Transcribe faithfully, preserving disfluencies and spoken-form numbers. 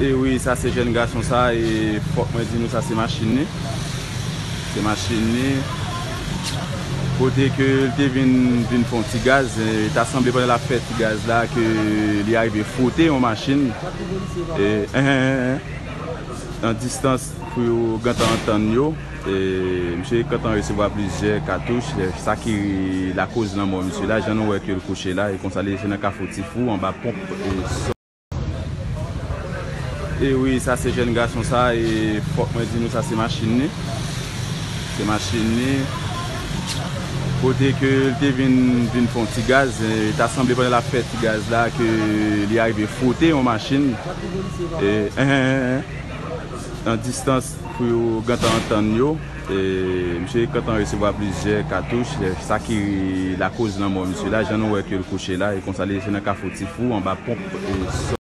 E wi, sa se jèn gason sa, e fòk mwen di nou sa se machin li. Se machin li. Kote ke l te vin, vin fè yon ti gaz, e ta sanble pandan l ap fè ti gaz la ke li arive fwote yon machin. E, en, en, en, en. Nan distans pou yo gentan antann yo. E, misye gentan resevwa plizyè katouch, e, sa ki lakoz lanmò misye la, jan nou wè ke l kouche la, e konsa li rete nan Kafou Tifou, anba ponp, e, E wi, sa se jèn gason sa, e fòk mwen di nou sa se machin li. Se machin li. Kote ke l te vin, vin fè yon ti gaz, e ta sanble pandan l ap fè ti gaz la ke li arive fwote yon machin. E, en, en, en, en. Nan distans pou yo gentan antann yo. E, misye gentan resevwa plizyè katouch, e, sa ki lakoz lanmò misye la, jan nou wè ke l kouche la, e konsa li rete nan Kafou Tifou, anba ponp, e,